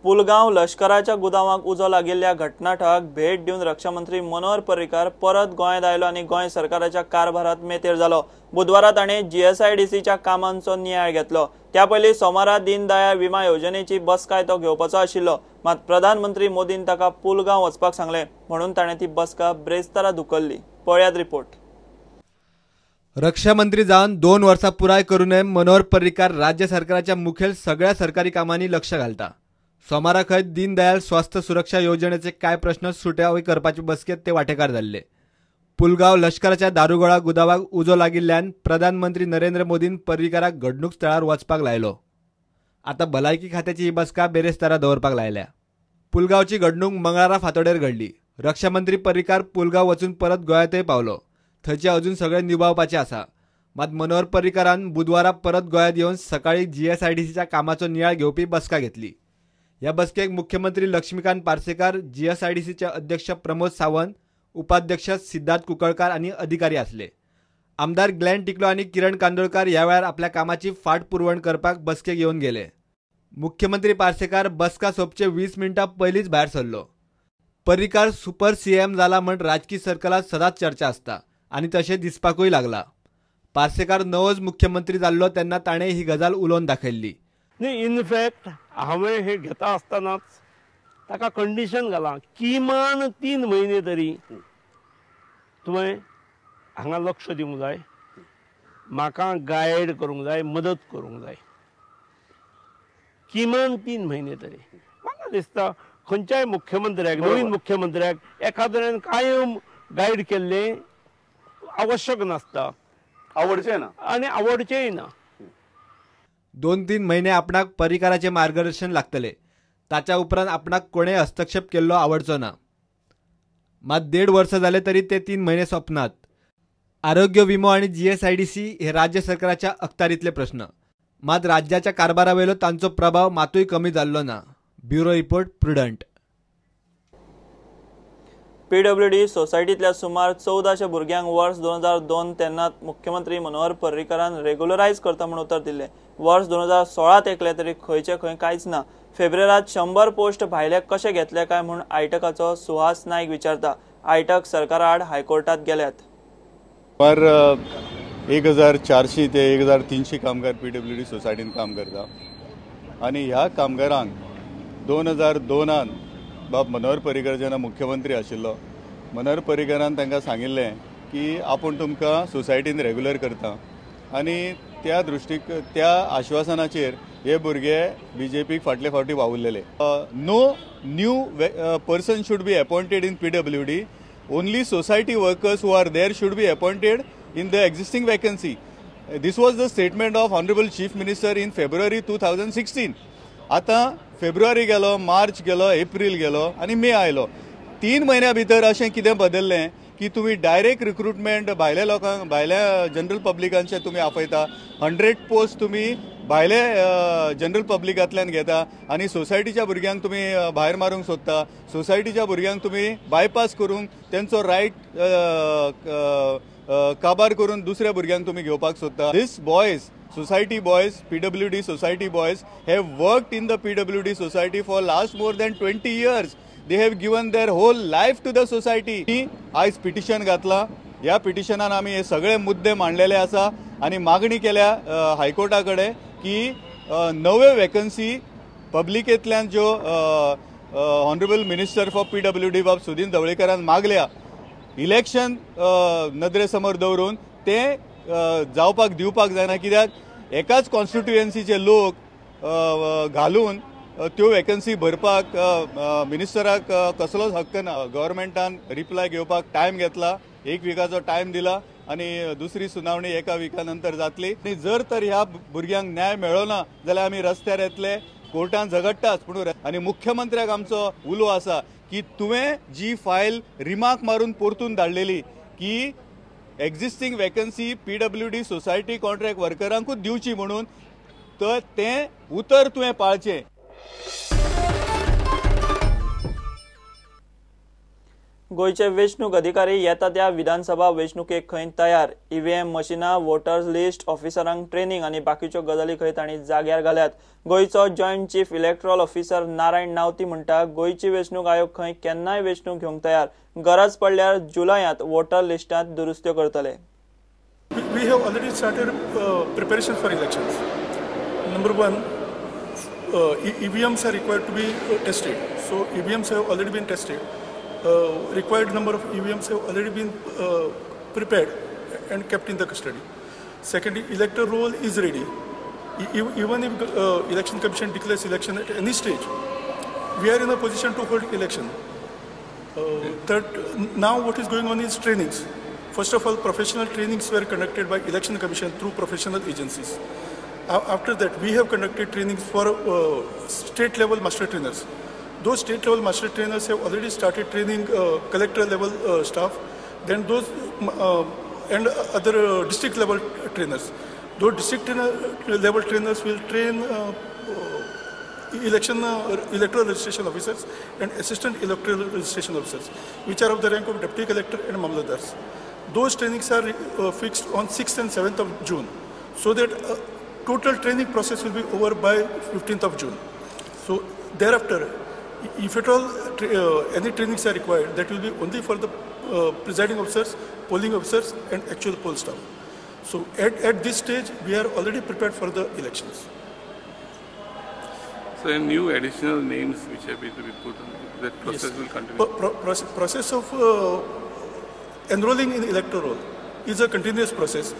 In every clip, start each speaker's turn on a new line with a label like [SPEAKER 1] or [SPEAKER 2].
[SPEAKER 1] पुलगांव लश्कराच्या गुदावाक उजो लागिल्ल्या घटनाथळाक भेट दिवन रक्षामंत्री मनोहर पर्रीकार परत गोंयांत आयलो आनी गोंय सरकाराच्या कारभारात मेतेर जालो. बुधवारा ताणें जीएसआयडीसीच्या कामांचो नियाळ घेतलो. त्या पयलीं सोमारा दीनदयाळ विमा येवजणेची बसकाय तो घेवपाचो आशिल्लो. मात प्रधानमंत्री मोदीन ताका पुलगांव वचपाक सांगलें म्हणून ताणें ती बसका ब्रेस्तारा धुकल्ली. पळयात रिपोर्ट.
[SPEAKER 2] रक्षामंत्री जावन 2 वर्सां पुराय करूनय मनोहर पर्रीकार राज्य सरकाराच्या मुखेल सगळ्या सरकारी कामांनी लक्ष घालता. सोमारा खंय दीनदयाळ स्वास्थ्य सुरक्षा योजनेचे कांय प्रश्न सुटावे करपाचे बसकेत ते वांटेकार जाल्ले. पुलगांव लश्कराच्या दारुगोळा गुदावाक उजो लागिल्ल्यान प्रधानमंत्री नरेंद्र मोदीन पर्रीकाराक घडणूक स्थळार वचपाक लायलो. आतां भलायकी खात्याची ही बसका बेरेस्तारा दवरपाक लायल्या. पुलगांवची घडणूक मंगळारा फांतोडेर घडली. रक्षामंत्री पर्रीकार पुलगांव वचून परत गोंयांतय पावलो. थंयचे अजून सगळे निभावपाचे आसा. मात मनोहर पर्रीकारान बुधवारा परत गोंयांत येवन सकाळी जीएसआयडीसीच्या कामाचो नियाळ घेवपी बसका घेतली. ह्या बसकेक मुख्यमंत्री लक्ष्मीकांत पार्सेकार, जीएसआयडीसीचे अध्यक्ष प्रमोद सावंत, उपाध्यक्ष सिद्धार्थ कुंकळकार आनी अधिकारी आसले. आमदार ग्लॅन टिकलो आनी किरण कांदोळकार ह्या वेळार आपल्या कामाची फाटपुरवण करपाक बसकेक येवन गेले. मुख्यमंत्री पार्सेकार बसका सोंपचे 20 मिनटां पयलींच भायर सरलो. पर्रीकार सुपर सीएम जाला म्हण राजकी सर्कलांत सदांच चर्चा आसता आनी तशें दिसपाकूय लागला. पार्सेकार नवोच मुख्यमंत्री जाल्लो तेन्ना ताणें ही गजाल उलोवन दाखयल्ली.
[SPEAKER 3] न्ही, इनफॅक्ट हांवें हे घेता आसतनाच ताका कंडिशन घालां, किमान 3 म्हयने तरी तुवें हांगा लक्ष दिवंक जाय, म्हाका गायड करूंक जाय, मदत करूंक जाय, किमान 3 म्हयने तरी. म्हाका दिसता खंयच्याय मुख्यमंत्र्याक, नवीन मुख्यमंत्र्याक एखाद्र्यान कायम गायड केल्लें आवश्यक नासता,
[SPEAKER 4] आवडचें ना
[SPEAKER 3] आनी आवडचेंय ना.
[SPEAKER 2] 2-3 म्हयने आपणाक पर्रीकाराचें मार्गदर्शन लागतलें. ताच्या उपरांत आपणाक कोणें हस्तक्षेप केल्लो आवडचो ना. मात 1.5 वर्सां जाले तरी ते 3 म्हयने सोंपनात. आरोग्य विमो आनी जीएसआयडीसी हे राज्य सरकाराच्या अखत्यारींतले प्रश्न. मात राज्याच्या कारभारावेलो तांचो प्रभाव मातूय कमी जाल्लो ना. Bureau report, Prudent.
[SPEAKER 1] PWD सोसायटींतल्या सुमार 1400 भुरग्यांक वर्स 2002 तेन्ना मुख्यमंत्री मनोहर पर्रीकारान रेग्युलरायज करता म्हूण उतर दिल्लें. वर्स 2016 तेकले तरी खंयचे खंय कांयच ना. फेब्रेरात 100 पोस्ट भायले कशे घेतले काय म्हूण आयटकाचो सुहास नायक विचारता. आयटक सरकारा आड हायकोर्टात गेल्यात.
[SPEAKER 4] सुमार 1400 ते 1300 कामगार पीडब्ल्यूडी सोसायटीन काम करता आनी ह्या कामगारांक 2002 बाब मनोहर पर्रीकर जेन्ना मुख्यमंत्री आशिल्लो, मनोहर पर्रीकरान तांकां सांगिल्लें की आपूण तुमकां सोसायटीन रेगुलर करता आनी त्या दृश्टीक त्या आश्वासनाचेर हे भुरगे बीजेपीक फाटले फावटी वावुरलेले. No new person should be appointed in PWD, only society workers who are there should be appointed in the existing vacancy. This was the statement of honourable chief minister in February 2016. आतां फेब्रुवारी गेलो, मार्च गेलो, एप्रील गेलो आनी मे आयलो. 3 म्हयन्या भितर अशें कितें बदल्लें की तुमी डायरेक्ट रिक्रुटमेंट भायल्या लोकांक, भायल्या जनरल पब्लिकांचे तुमी आपयता. 100 पोस्ट तुमी भायले जनरल पब्लिकांतल्यान घेता आनी सोसायटीच्या भुरग्यांक तुमी भायर मारूंक सोदता. सोसायटीच्या भुरग्यांक तुमी बायपास करून तेंचो रायट काबार करून दुसऱ्या भुरग्यांक तुमी घेवपाक सोदता. This boys, society boys, PWD society boys have worked in the PWD society for last more than 20 years. They have given their whole life to the society. आयज पिटिशन घातला. ह्या पिटिशनान आमी हे सगळे मुद्दे मांडलेले आसा आनी मागणी केल्या हायकोर्टा कडेन की नव्यो वेकन्सी पब्लिकेंतल्यान ज्यो honourable minister for PWD बाब सुदीन ढवळीकरान मागल्या, इलेक्शन नदरे समोर दवरून ते जावपाक दिवपाक जायना. कित्याक एकाच कॉन्स्टिट्युएन्सीचे लोक घालून त्यो वेकन्सी भरपाक मिनिस्टराक कसलोच हक्क ना. गव्हर्मेंटान रिप्लाय घेवपाक टायम घेतला, 1 विकाचो टायम दिला आनी दुसरी सुनावणी 1 विका नंतर जातली. आनी जर तर ह्या भुरग्यांक न्याय मेळ्ळो ना जाल्यार आमी रस्त्यार येतले, कोर्टान झगडटाच. पूण आनी मुख्यमंत्र्याक आमचो उलो आसा की तुवें जी फायल रिमार्क मारून परतून धाडलेली की existing vacancy PWD society contract वर्करांकूच दिवची म्हणून, तर तें उतर तुवें पाळचें.
[SPEAKER 1] गोंयचे वेंचणूक अधिकारी येता त्या विधानसभा वेंचणुकेक खंय तयार. ईव्हीएम मशिनां, वोटर्स लिस्ट, ऑफिसरांक ट्रेनिंग आनी बाकीच्यो गजाली खंय तांणी जाग्यार घाल्यात. गोंयचो joint chief electoral officer Narayan Navti म्हणटा, गोंयची वेंचणूक आयोग खंय केन्नाय वेंचणूक घेवंक तयार, गरज पडल्यार जुलयांत वोटर लिस्टांत दुरुस्त्यो करतले.
[SPEAKER 5] We have already started preparations for elections. Number one, EVMs are required to be tested. So EVMs have already been tested. Required number of EVMs have already been prepared and kept in the custody. Secondly, electoral roll is ready. Even if Election Commission declares election at any stage, we are in a position to hold election. Third, now what is going on is trainings. First of all, professional trainings were conducted by Election Commission through professional agencies. After that, we have conducted trainings for state level master trainers. Those state level master trainers have already started training collector level staff, then those and other district level trainers. Those district level trainers will train electoral registration officers and assistant electoral registration officers, which are of the rank of deputy collector and mamlatdars. Those trainings are fixed on 6th and 7th of June, so that total training process will be over by 15th of June. So thereafter, if at all any trainings are required, that will be only for the presiding officers, polling officers and actual poll staff. So at this stage, we are already prepared for the elections.
[SPEAKER 6] So new additional names which have been to be put on, that process will continue?
[SPEAKER 5] Process of enrolling in electoral roll is a continuous process,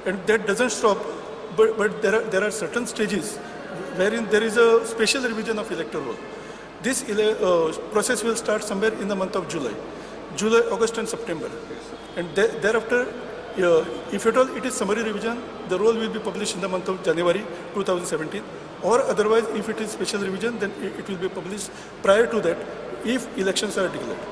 [SPEAKER 5] and that doesn't stop, but there are certain stages wherein there is a special revision of electoral roll. This process will start somewhere in the month of July, August and September. And thereafter, if at all it is summary revision, the roll will be published in the month of January 2017, or otherwise if it is special revision, then it will be published prior to that if elections are declared.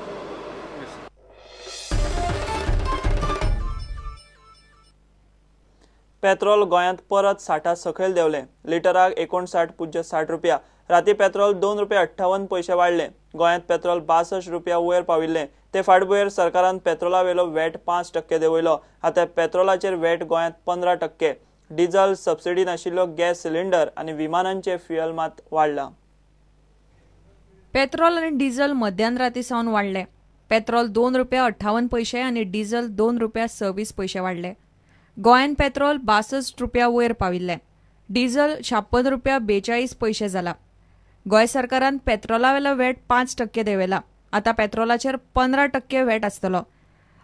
[SPEAKER 1] Petrol गोंयांत परत 60 सकयल देंवलें. लिटराक 59.60 रुपया. राती petrol 2 रुपया 58 पयशे वाडले. गोंयांत petrol 62 रुपया वयर पाविल्लें. ते फाटभुंयेर सरकारान पेट्रोलावेलो वॅट 5% देंवयलो. आतां पेट्रोलाचेर वॅट गोंयांत 15%. डिझल सबसिडी नाशिल्लो गॅस सिलिंडर आनी विमानांचे फ्युएल मात वाडला.
[SPEAKER 7] पेट्रोल आनी डिझल मध्यान राती सावन वाडले. पेट्रोल 2 रुपया 58 पयशे आनी डिझल 2 रुपया 26 पयशे वाडले. गोंयांत पेट्रोल 62 रुपया वयर पाविल्लें. डिझल 56 रुपया 42 पयशे जाला. गोंय सरकारान पेट्रोलावेलो वॅट 5% देंवयला. आतां पेट्रोलाचेर 15% वॅट आसतलो.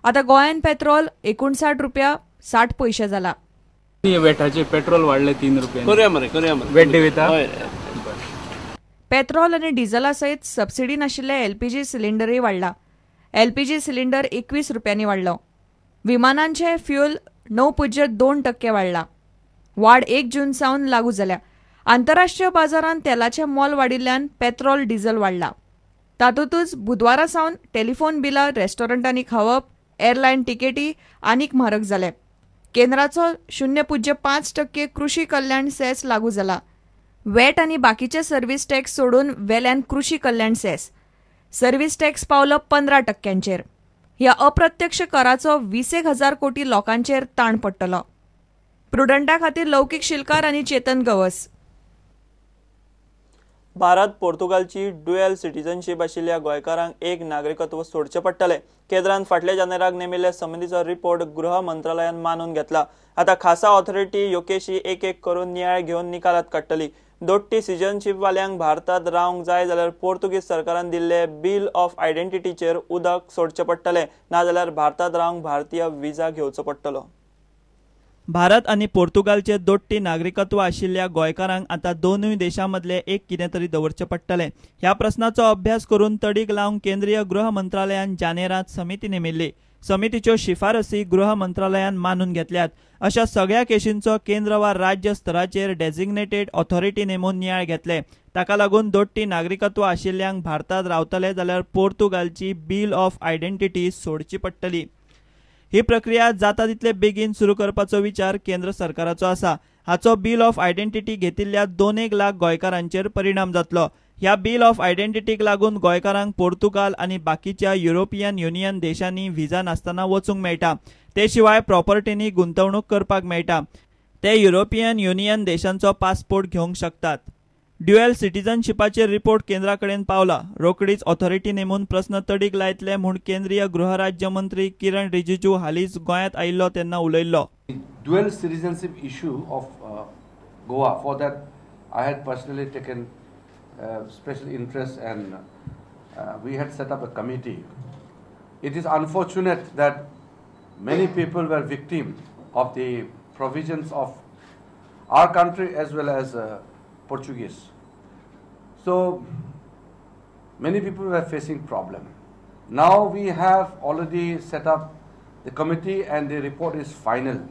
[SPEAKER 7] आतां गोंयांत पेट्रोल 59 रुपया 60 पयशे जाला.
[SPEAKER 8] वेटाचे पेट्रोल वाडले 3 रुपया.
[SPEAKER 3] करूया मरे, करूया मरे.
[SPEAKER 8] वेट देवता.
[SPEAKER 7] पेट्रोल आनी डिझला सयत सबसिडी नाशिल्ले एलपीजी सिलिंडरय वाडला. एलपीजी सिलिंडर 21 रुपयांनी वाडलो. विमानांचे फ्युएल 9.2% वाडला. वाड 1 जून सावन लागू जाल्या. आंतरराष्ट्रीय बाजारांत तेलाचें मोल वाडिल्ल्यान पेट्रोल डिझल वाडला. तातूंतच बुधवारा सावन टेलिफोन बिलां, रेस्टॉरंटांनी खावप, एअरलायन तिकेटी आनीक म्हारग जाले. केंद्राचो 0.5% कृषी कल्याण सेस लागू जाला. वॅट आनी बाकीचे सर्व्हिस टॅक्स सोडून वेल्यान कृषी कल्याण सेस सर्व्हिस टॅक्स पावलो 15%. ह्या अप्रत्यक्ष कराचो 20,000 कोटी लोकांचेर ताण पडटलो. प्रुडंटा खातीर लौकीक शिलकार आनी चेतन गवस.
[SPEAKER 1] भारत पोर्तुगालची ड्युएल सिटीजनशीप आशिल्ल्या गोंयकारांक एक नागरिकत्व सोडचें पडटलें. केंद्रान फाटल्या जानेराक नेमिल्ल्या समितीचो रिपोर्ट गृह मंत्रालयान मानून घेतला. आतां खासा ऑथॉरिटी ह्यो केशी एक एक करून नियाळ घेवन निकालात काडटली. दोट्टी सिटीजनशीपवाल्यांक भारतात रावंक जाय जाल्यार पोर्तुगीज सरकारान दिल्ले बिल ऑफ आयडेंटिटीचेर उदक सोडचें पडटलें, नाजाल्यार भारतात रावंक भारतीय विजा घेवचो पडटलो. भारत आनी पोर्तुगालचे दोट्टी नागरिकत्व आशिल्ल्या गोंयकारांक आतां दोनूय देशां मदले एक कितें तरी दवरचें पडटलें. ह्या प्रस्नाचो अभ्यास करून तडीक लावंक केंद्रीय गृह मंत्रालयान जानेरांत समिती नेमिल्ली. समितीच्यो शिफारसी गृह मंत्रालयान मानून घेतल्यात. अशा सगळ्या केशींचो केंद्र वा राज्य स्तराचेर डेजिग्नेटेड ऑथॉरिटी नेमून नियाळ घेतले. ताका लागून दोट्टी नागरिकत्व आशिल्ल्यांक भारतात रावतले जाल्यार पोर्तुगालची बिल ऑफ आयडेंटिटी सोडची पडटली. ही प्रक्रिया जाता तितले बेगीन सुरू करपाचो विचार केंद्र सरकाराचो आसा. हाचो बिल ऑफ आयडेंटिटी घेतिल्ल्या 2 लाख गोंयकारांचेर परिणाम जातलो. ह्या बिल ऑफ आयडेंटिटीक लागून गोंयकारांक पोर्तुगाल आनी बाकीच्या युरोपियन युनियन देशांनी व्हिजा नासतना वचूंक मेळटा. ते शिवाय प्रॉपर्टींनी गुंतवणूक करपाक मेळटा. ते युरोपियन युनियन देशांचो पासपोर्ट घेवंक शकतात. ड्युएल सिटीजनशिपाचेर रिपोर्ट केंद्रा कडेन पावला. रोकडीच ऑथॉरिटी नेमून प्रस्न तडीक लायतले म्हूण केंद्रीय गृहराज्य मंत्री किरण रिजिजू हालींच गोंयांत आयिल्लो तेन्ना उलयल्लो.
[SPEAKER 9] Dual citizenship issue of Goa, for that I had personally taken special interest and we had set up a committee. It is unfortunate that many people were victim of the provisions of our country as well as Portuguese. So many people were facing problem. Now we have already set up the committee and the report is final.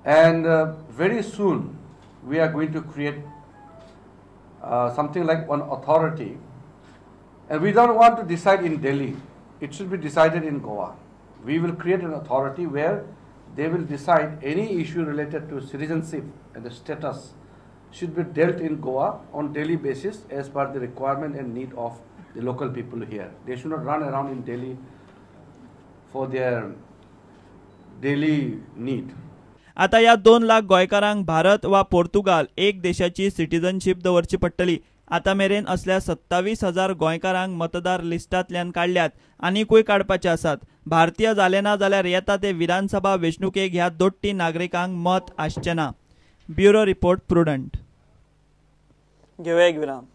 [SPEAKER 9] And very soon we are going to create something like one authority. And we don't want to decide in Delhi. It should be decided in Goa. We will create an authority where they will decide any issue related to citizenship and the status should be dealt in Goa on daily basis as per the requirement and need of the local people here. They should not run around in Delhi for their daily need.
[SPEAKER 1] आता या 2 लाख गोंयकारांक भारत वा पोर्तुगाल एक देशाची citizenship दवरची पडटली. आता मेरेन असल्या 27,000 गोंयकारांक मतदार लिस्टांतल्यान काडल्यात, आनीकूय काडपाचे आसात. भारतीय जाले ना जाल्यार येता ते विधानसभा वेंचणुकेक ह्या दोट्टी नागरिकांक मत आसचें ना. Bureau report, Prudent. घेवया एक विराम.